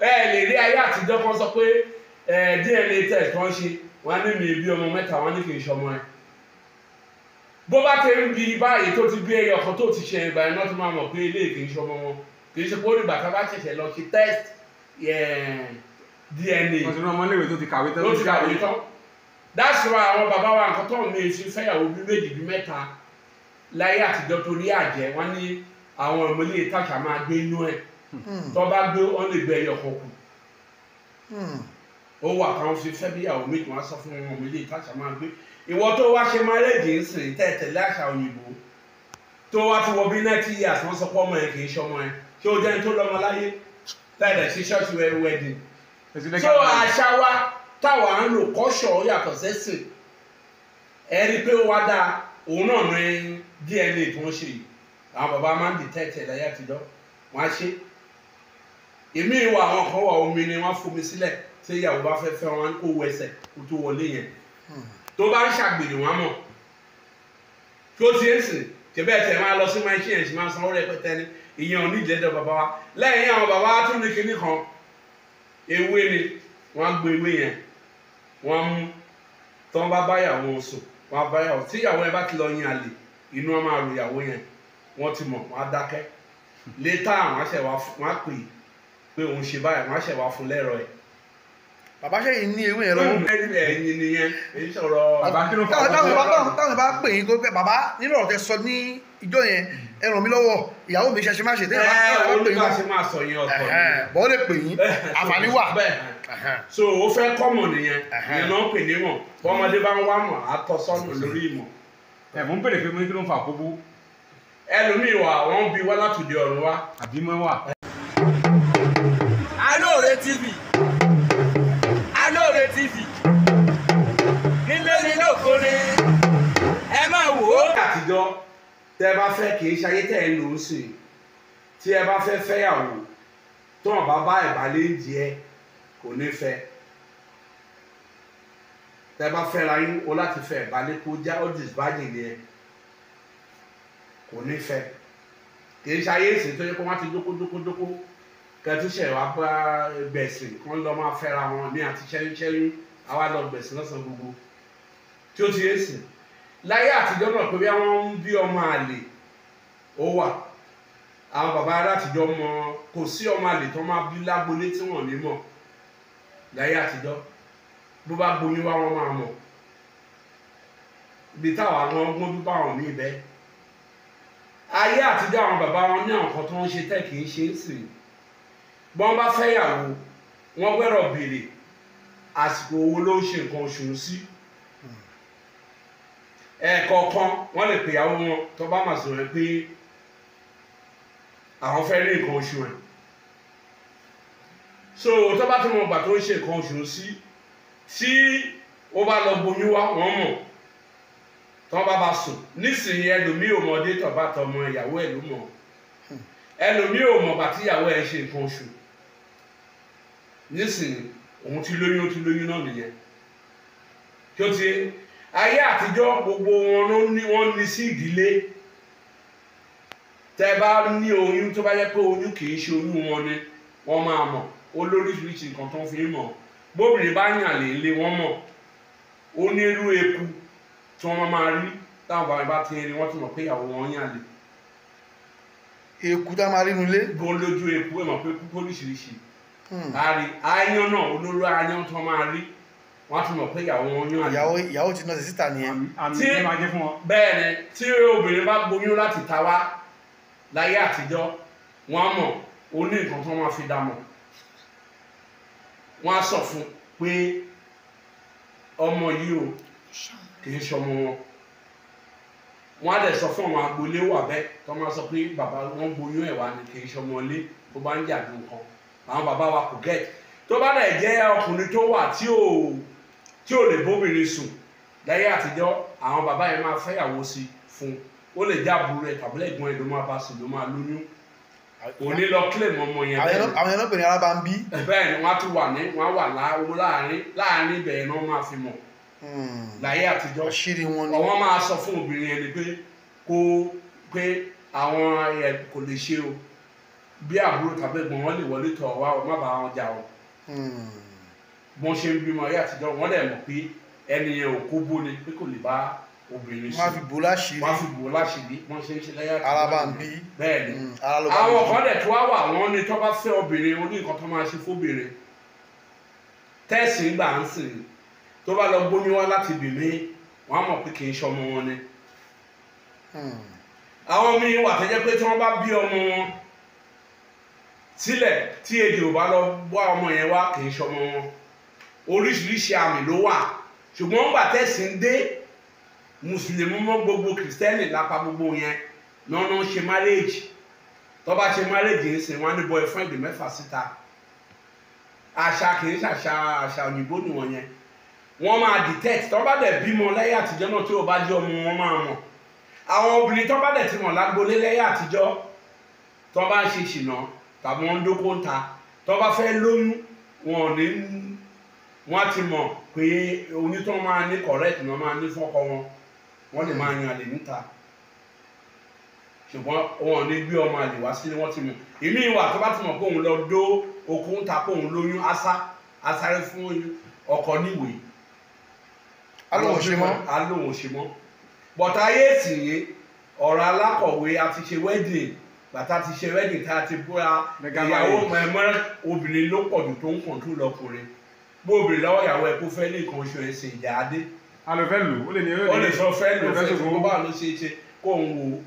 Ẹ lè rí ayé àtijọ́ kan sọ pé DNA test kan ṣe, wọ́n á ní mi bí ọmọ mẹ́ta, wọ́n ní kì í ṣọmọ ẹ. Bó bá ti ń bi báyìí tó ti bí ẹyọ kan tó ti ṣe ìgbà yẹn náà tó máa mọ̀ pé eléyìí kì í ṣọmọ wọn. Kì í ṣe pé ó dìgbà tá a bá ṣẹ̀ṣẹ̀ lọ ṣe test DNA. Wọ́n ti rán ọmọléèwé tó ti kàwé tán. Ló ti kàwé tán. That's why àwọn bàbá wa nǹkan tó ń mi fi fẹ́yàwó bí méjì bí mẹ́ta láyé àtijọ́, torí àjẹ́. Wọ́n ní àwọn ìmọ̀lẹ́ ìtàṣà máa gbé inú ẹ̀, tó bá gbé ọ́n lè gbé ẹyọ kan kù. Ó wà káwọn fi fẹ́ bí ìyàwó méjì, wọ́n á sọ fún wọn ìmọ̀lẹ́ ìtàṣà máa gbé. Ìwọ tó wá ṣe marriage ń sìn tẹ̀tẹ̀lé àṣà òyìnbó, tó wá ti wọ bí 90 years, wọ́n sọ pé ọmọ yẹn kì í ṣọmọ yẹn. Ṣé o jẹ́ ní tó lọ́mọ láyé tẹ̀lé sí ṣọ́ọ̀ṣì wedding? So àṣà wa táwa ń lò kọ́ṣọ̀ yàtọ̀ sẹ́sìn. Ẹ rí i pé ó wá dáa, òun náà ní DNA tó ń ṣe yìí. Àwọn bàbá máa ń detect ẹ̀ láyé àtijọ́, wọ́n á ṣe. Èmi ìwà àwọn kan wà, omi ni wọ́n fomi sílẹ̀. Tí ìyàwó bá fẹ́ fẹ́ wọn, kó wẹsẹ̀ kó tó wọlé yẹn. Tó bá ń ṣàgbèrè, wọn mọ̀ tó ti ń sìn. Tẹ̀bẹ́ tẹ̀ máa lọ sí machine ẹ̀ sì máa sanwó rẹpẹtẹ ní ìyẹn ò ní ìjẹ́jọ́ bàbá wa. Lẹ́yìn àwọn bàbá wa tún ní kinní kan, ewé ni wọ́n á gbé. Ewé yẹn wọ́n mú, tí wọ́n bá báyàwó sùn, wọ́n á báyàwó. Tí ìyàwó yẹn bá ti lọ yin àlè, inú wọn máa ro ìyàwó yẹn, wọ́n ti mọ̀, wọ́n á dákẹ́. Later àwọn àṣẹ wa, wọ́n á pè é pé òun ṣe báyìí, wọ́n á ṣẹ̀ wá fún lẹ́rọ ẹ̀. Bàbá, ṣe yìí ní ewé yẹn lọ́wọ́? Ẹ̀yin nìyẹn, èyí sọ̀rọ̀. Bàbá, kí ló fà? Táwọn bá pè yín kó pé, bàbá, nínú ọ̀rọ̀ tẹ sọ ní ìjọ yẹn, ẹ ràn mí lọ́wọ́, ìyàwó mi ṣe má ṣe, téèyàn bá ẹ táwọn bá pè yín onígbà ṣe máa sọ yẹn ọ̀tọ̀ nìyẹn. Bọ́ lè pè yín, àǹfààní wà. Bẹ́ẹ̀. So ó fẹ́ kọ́mọ̀ nìyẹn. Ìyẹn náà ń pè ní mọ̀. Bọ́mọdé bá ń wá mọ̀, á tọ́ sọ́nà lórí ìmọ̀. Ẹ̀ mò ń bèrè pé mo ní kí ló ń fa àkóbó? Ẹlòmíì wà, wọ́n bí wá látòdì ọ̀run wá. Àbí mọ́ wà. Alóore TV, Alóore TV, nílé ní lókore, ẹ máa wò ó. Àtijọ́, tẹ́ ẹ bá fẹ́, kì í ṣayé tẹ́ ẹ lò ó sìn. Tí ẹ bá fẹ́ fẹ́yàwó, tó wọn bá bá ìbálẹ̀ ń jẹ, kò ní fẹ́. Tẹ́ ẹ bá fẹ́ra yín o, láti fẹ́ ìbálẹ̀ kó já ó disvirgin ni ẹ, kò ní fẹ́. Kì í ṣayé ìsìn tó yẹ kó wọ́n ti dókó dókó dókó kẹtùṣẹ̀ wá bá gbẹ̀sìn kán lọ́ máa fẹ́ra wọn ní àti ṣẹ́yún ṣẹ́yún, àwa lọ gbẹ̀sìn lọ́sàn gbogbo tí ó ti yé sìn. Láyé àtijọ́ náà, pé bí wọ́n ń bí ọmọ àlè, ó wà. Àwọn bàbá alátijọ́ mọ, kò sí ọmọ àlè tó máa bí lágbolé tí wọ́n ní mọ̀. Láyé àtijọ́, bó bá gboyún wá, wọ́n máa mọ̀. Ibi táwọn àwọn gbọ́n bí báwọn ní ibẹ̀. Ayé àtijọ́, àwọn bàbá wọn ní àwọn kan tó ń ṣe tẹ́ kì í ṣe é sìn. Bọ́n bá fẹ́yàwó, wọ́n gbọ́dọ̀ béèrè àsìkò owó ló ń ṣe nǹkan oṣù sí. Ẹ̀ẹ̀kọ̀ọ̀kan wọ́n lè pè ìyàwó wọn tó bá mà sọ̀rọ̀ pé àwọn fẹ́ rí nǹkan oṣù ẹ̀. So tó bá tún mọ̀ gbà tó ń ṣe nǹkan oṣù sí, tí ó bá lọ gboyún wá, wọ́n mọ̀ tó bá sùn. Nísìnyí, ẹlòmíì ò mọ dé tó bá tọmọ ìyàwó ẹ̀ ló mọ̀. Ẹlòmíì ò mọ̀ gbà tí ìyàwó ẹ̀ ṣe nǹkan oṣù. Nísìnyí, òun ti lóyún, ó ti lóyún náà nìyẹn. Tí ó ti ayé àtijọ́, gbogbo wọn ló ní, wọ́n ní sí ìdílé. Tẹ́ bá ní oyún, tó bá yẹ pé oyún kì í ṣe oyún wọn ni, wọ́n máa mọ̀. Ó lóríṣiríṣi nǹkan tó ń fi mọ̀. Bóbìnrin bá yàn lè lé, wọ́n mọ̀. Ó ní irú eku tí wọ́n máa rí. Táwọn bàbá bá ti rí, wọ́n ti mọ̀ pé ìyàwó wọn yàn lè. Eku tá a máa rí inú ilé? Bó lójú eku, ẹ mọ̀ pé eku oríṣiríṣi. Àárí aáyán náà, olóró aáyán tó máa rí, wọ́n á ti mọ̀ pé ìyàwó wọn yàn lè. Ìyàwó ti nọ́ọ̀sì síta nìyẹn. Àmì ní máa jẹ́ fún wọn. Bẹ́ẹ̀ ni. Tí obìnrin bá gboyún láti ta wá láyé àtijọ́, wọ́n á mọ̀. Ó ní nǹkan tó máa fi dá mọ̀. Wọ́n á sọ fún pé ọmọ yìí o, kì í ṣọmọ wọn. Wọ́n á dẹ̀ sọ fún àwọn agboolé wà bẹ́ẹ̀ tó máa sọ pé bàbá wọn gboyún ẹ̀ wá ni, kì í ṣọmọ ilé. Tó bá ń jà dùn kan, àwọn bàbá wa kò get. Tó bá dẹ̀ jẹ́ ọkùnrin tó wà tí ò lè bóbìnrin sùn láyé àtijọ́, àwọn bàbá yẹn máa fẹ́yàwó sí fún. Ó lè já àbúrò ẹ̀ tàbí ẹ̀gbọ́n ẹ̀ ló máa bá sùn, ló máa lóyún. Kò ní lọ claim ọmọ yẹn. Bẹ́ẹ̀. Àwọn yẹn náà pè ní arábàmbí. Bẹ́ẹ̀ ni. Wọ́n á tún wà ní, wọ́n á wà láàrin láàrin ibẹ̀ yẹn náà máa fi mọ̀ láyé àtijọ́. Àṣírí wọn ni. Ọwọ́n máa sọ fún obìnrin yẹn ni pé kó pé àwọn ẹ̀ kò lè ṣe o. Bí àbúrò tàbí ẹ̀gbọ́n wọn lè wọlé tọ̀ wá o, má bá wọn jà o. Wọ́n ṣe ń bímọ ayé àtijọ́, wọ́n dẹ̀ mọ̀ pé ẹni yẹn ò kó bó ni, pé kò lè bá obìnrin Wọ́n á sùn. fi bò láṣìírí. Wọ́n á fi bò láṣìírí. Wọ́n ṣe ń ṣe láyé àtijọ́. Ara bá ń bí. Bẹ́ẹ̀ ni. Ara ló bá Àwọn ń bí. kan dẹ̀ tó wá wà, wọ́n ní tó bá fẹ́ obìnrin, ó ní nǹkan tó máa ṣe fóbìnrin tẹ́sí gbà ń sìn. Tó bá lọ gbóyún wá láti bìmí, wọ́n á mọ̀ pé kì í ṣọmọ wọn ni. Àwọn míín wà tó jẹ́ pé tí wọ́n bá bí ọmọ wọn sílẹ̀, tí ejò bá lọ wá ọmọ yẹn wá, kì í ṣọmọ wọn. Oríṣiríṣi àmì ló wà. Ṣùgbọ́n ńgbà tẹ̀sí ń dé, mùsùlùmí mọ́ gbogbo, kìrìsìtẹ́nì lápá, gbogbo yẹn náà náà ṣe marriage. Tó bá ṣe marriage ń sìn, wọ́n á ní boyfriend mẹ́fà síta. Àṣà kì í ṣàṣà, àṣà òyìnbó nìwọ̀n yẹn. Wọ́n máa detect. Tó bá dẹ̀ bímọ lẹ́yìn àtijọ́ náà, tí ò bá jẹ́ ọmọ wọn, máa mọ̀. Àwọn obìnrin tó bá dẹ̀ ti mọ̀ lágbolé lẹ́yìn àtijọ́, tó bá ń ṣe ṣìnà tàbí wọ́n ń dókó ń ta, tó bá fẹ́ lóyún, wọn ò ní, wọ́n á ti mọ̀ pé oyún tó máa ní correct ni wọ́n máa ní fọ́kọ wọn. Wọ́n lè máa yan àlè níta, ṣùgbọ́n wọn ò ní gbé ọmọ àlè wá sílé. Wọ́n ti mọ̀. Ìmí wà, tó bá ti mọ̀ pé òun lọ dó okó ń ta, pé òun lóyún, asá asáré fún ọkọ níwèé. Á lóun ò ṣe mọ́. Á lóun ò ṣe mọ́. Bọ̀tá ayé ìsìnyí, ọ̀rọ̀ alákọ̀wé, a ti ṣe wedding, bàtà ti ṣe wedding tá a ti búra Mega ìyàwó marriage. mẹ́mọ́. Obìnrin ló pọ̀ jù tó ń control ọkùnrin. Bó obìnrin lọ́wọ́ ìyàwó ẹ̀ kó fẹ́ ní nǹkan oṣù ẹ̀ ṣe, ìjà adé. A lè fẹ́ lò ó, lè ní. Ó lè sọ fẹ́ lò ó lè fẹ́ fẹ́ ṣògo. tó bá ló ṣe é ṣe kó òun wò ó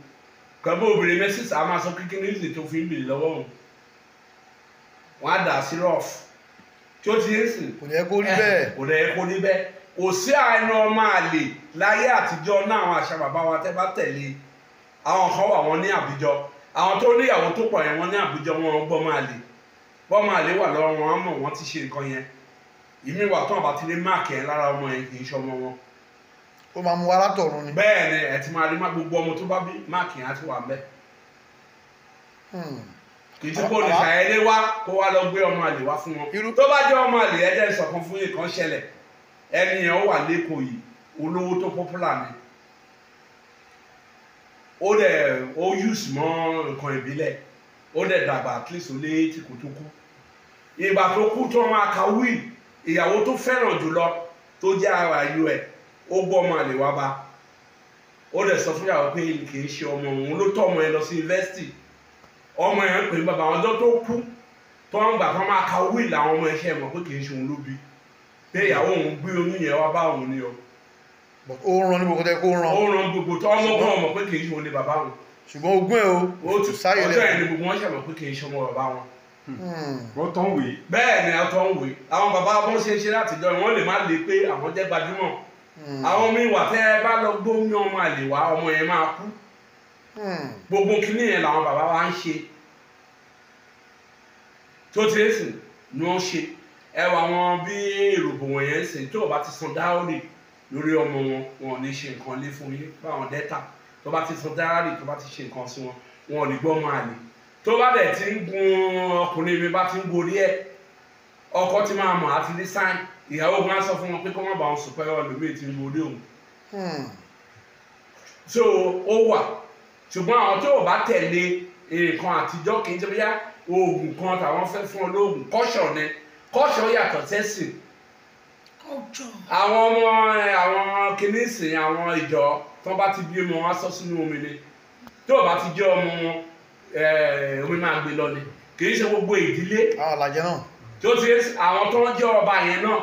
kẹ́bí. Obìnrin mẹ́sìsì á máa sọ kíkí ní ìsìn tó fi ń bèrè lọ́wọ́ òun, wọ́n á dà sí rough tí ó ti ń sìn. Kò ní ẹ kó rí bẹ́ẹ̀. Kò dẹ̀ kó rí bẹ́ẹ̀. Kò sí àìní ọmọ àlè láyé àtijọ́ náà. Àwọn àṣà bàbá wa tẹ́ bá tẹ̀lé, àwọn kan wà, wọ́n ní àbíjọ. Àwọn tó níyàwó tó pọ̀ yẹn, wọ́n ní àbíjọ. Wọn gbọ́ máa lè bọ́ máa lè wà lọ́wọ́ wọn, á mọ̀ wọ́n ti ṣe nǹkan yẹn. Ìmí wà tán, àbá ti rí mark ẹ̀ lára ọmọ yẹn, kì í ṣọmọ wọn. Ó máa mú wa látọ̀run ni. Bẹ́ẹ̀ ni. Ẹ ti máa rí má gbogbo ọmọ tó bá bí, mark yẹn á ti wà ńbẹ̀. Kì í ṣe kó lè ṣàyẹ̀lé wá kó wá lọ gbé ọmọ àlè wá fún wọn. Tó bá jẹ́ ọmọ àlè, ẹ jẹ́ ìṣọ̀kan fún yìí kan ṣẹlẹ̀. Ẹni yẹn ó wà lẹ́kọ̀ọ́ yìí, olówó tó popular ni. Ó dẹ̀ ó use mọ́ nǹkan ìbílẹ̀. Ó dẹ̀ dàgbà, at least ó lé tí kò tó kú. Ìgbà tó kú tó máa ka will, ìyàwó tó fẹ́ràn jùlọ tó jẹ́ ààyò ẹ̀, ó gbọ́ ọmọ àlè wá bá. Ó dẹ̀ sọ fún ìyàwó pé kì í ṣe ọmọ òun ló tọ́ ọmọ yẹn lọ sí yunifásitì. Ọmọ yẹn ń pè ní bàbá. Àwọn ọjọ́ tó kú tó ń gbà tó máa ka will, àwọn ọmọ ẹ̀ṣẹ̀ mọ̀ pé kì í ṣe òun ló bí, pé ìyàwó òun gbé oyún yẹn wá bá òun ni o. But ó ràn ní gbogbo tẹ kó ràn. Ó ràn gbogbo tó ọmọ kan mọ̀ pé kì í ṣe òun ni bàbá òun. Ṣùgbọ́n ogún ẹ̀ o Ó ti sáyé ọjọ́ lẹ̀. yẹn ni gbogbo wọn ṣẹ̀ mọ̀ pé kì í ṣe ọmọ bàbá wọn. Wọ́n tán wèé. Bẹ́ẹ̀ ni, àtọ̀ ń wè. Àwọn bàbá wọn ṣe ń ṣe látijọ́, wọn lè má le pé àwọn jẹ́ gbajúmọ̀. Àwọn míì wà, tẹ́ ẹ bá lọ gbóyún ọmọ àlè wá, ọmọ yẹn máa kú. Gbogbo kinní yẹn làwọn bàbá wa ń ṣe tó ti ń sìn ni wọ́n ṣe. Ẹwà wọn bí èròbò wọ̀nyẹn ń sìn, tó o bá ti san dowry lórí ọmọ wọn, wọn ò ní ṣe nǹkan lé fún yín. Báwọn dẹ́ta tó bá ti san dowry, tó bá ti ṣe nǹkan sí wọn, wọn ò ní gbọ́ ọmọ àlè. Tó bá dẹ̀ ti ń gun ọkùnrin mi, bá ti ń gorí ẹ̀, ọkọ ti máa mọ̀ àti ní sign. Ìyàwó gan sọ fún wọn pé kó má bàa wọn sùn pé ọlọ́mìn ti ń gorí òun. So ó wà, ṣùgbọ́n àwọn tó o bá tẹ̀lé nǹkan àtijọ́, kì í ṣe bóyá oògùn kan tàwọn fẹ́ fún ọ lóògùn. Kọ́ṣọ̀ ni, kọ́ṣọ̀ yàtọ̀ sẹ́sìn. Culture. Àwọn ọmọ ẹ, àwọn kìnìsìn, àwọn ìjọ tó bá ti bí ọmọ wọn á sọ sínú omi ni. Tó o bá ti jẹ́ ọmọ wọn, omi máa gbé lọ ni. Kì í ṣe gbogbo ìdílé. Àwọn àlàjẹ náà. Tó ti àwọn tó ń jẹ́ ọba yẹn náà,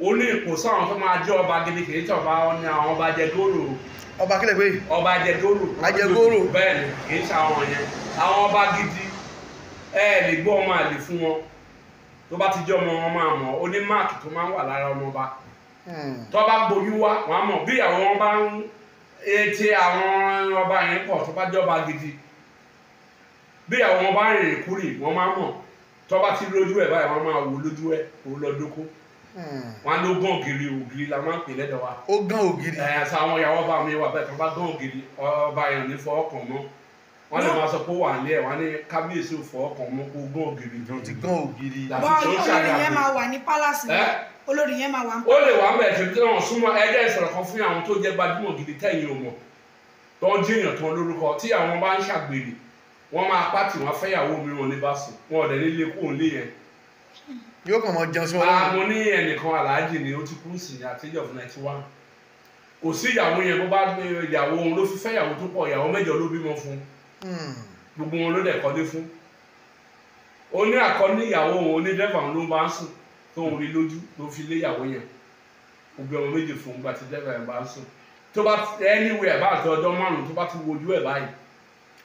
ó ní ipò sáwọn tó máa jẹ́ ọba gidi. Kì í ṣe ọba ní àwọn ọba jẹgóró. Ọba kílẹ̀ pé. Ọba jẹgóró. Ajẹgóró. Bẹ́ẹ̀ ni, kì í ṣe àwọn yẹn. Àwọn ọba gidi, ẹ lè gbọ́ ọmọ àlè fún wọn. Tó bá ti jẹ́ ọmọ wọn, máa mọ̀. Ó ní mark tó máa ń wà lára ọmọ ọba. Tó bá gboyún wá, wọn á mọ̀. Bí ìyàwó wọn bá ń etí àwọn ọba yẹn pọ̀, tó bá jẹ́ ọba gidi, bí ìyàwó wọn bá ń rìnrìn kúrì, wọ́n máa mọ̀. Tó bá ti lójú ẹ̀ báyìí, wọ́n máa wò lójú ẹ̀ kó lọ dóko. Wọn á ló gán ògiri. Ògiri la máa ń pè lẹ́dọ̀ wa. Ó gán ògiri. Ẹ̀ àṣà àwọn ìyàwó ọba mi wà bẹ́ẹ̀. Tó bá gán ògiri, ọba yẹn ò ní fọwọ́ kàn mọ́. Wọ́n lè máa sọ pé ó wà nílé ẹ̀, wọ́n á ní kábíyèsí ò fọwọ́ kàn mọ́, kó gán ògiri. Ti gán ògiri. Láti Bọ́ tó olórí ṣàgbà yẹn máa wà ní palace Ẹ́? Olórí yẹn máa wà ní. Ó lè wà mẹ́ẹ̀ tí wọ́n súnmọ́. Ẹjẹ́ ìsọ̀rọ̀ kan fún àwọn tó jẹ́ gbajúmọ̀ gidi tẹ̀yìn ò mọ̀, tó ń jẹ́yàn tán lórúkọ, tí àwọn bá ń ṣàgbèrè. Wọ́n máa pàtì wọn fẹ́yàwó mi wọn ní bá sùn. Wọn ò dẹ̀ nílé kúrò nílé yẹn. Yóò kàn mọ́ jẹun sí wọn lọ́rùn. Mo ní ẹnìkan aláàjì ni ó ti kú sí àti age of 91. Kò sí ìyàwó yẹn, bó bá gbé ìyàwó òun ló fi fẹ́yàwó tó pọ̀, ìyàwó mẹ́jọ ló bímọ fún. Gbogbo wọn ló dẹ̀ kọ́lé fún. Ó ní àkọ́ní ìyàwó òun, ó ní dẹ́fà òun ló bá ń sùn tó ń rí lójú ló fi lé ìyàwó yẹn. Ó bí ọmọ méjì fún un gba ti dẹ́fà yẹn bá ń sùn. Tó bá anywhere bá àti ọjọ́ 5 tó bá ti wojú ẹ̀ báyìí,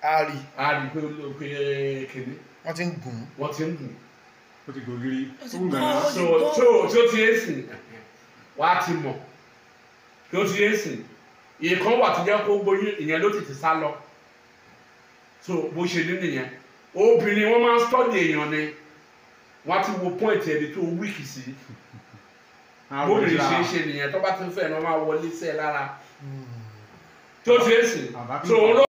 A rí. A rí pé pé kìnní. Wọ́n ti ń gùn. Wọ́n ti ń gùn. Ó ti gògiri. Ó ti Ó gùn gbọ́. gànà. So tó tó ti ń sìn wà á ti mọ̀ tó ti ń sìn. Ìkan wà tó jẹ́ kó gbóyún, ìyẹn ló tètè sá lọ. So bó ṣe ní nìyẹn. Obìnrin wọn máa ń study èèyàn ni, wọ́n á ti wo point ẹni tó weak sí. Bóbìnrin ṣe é ṣe nìyẹn, tó bá ti ń fẹ́ ẹ̀ ní wọ́n máa wọlé sí ẹ lára tó ti ń sìn. So òun ló.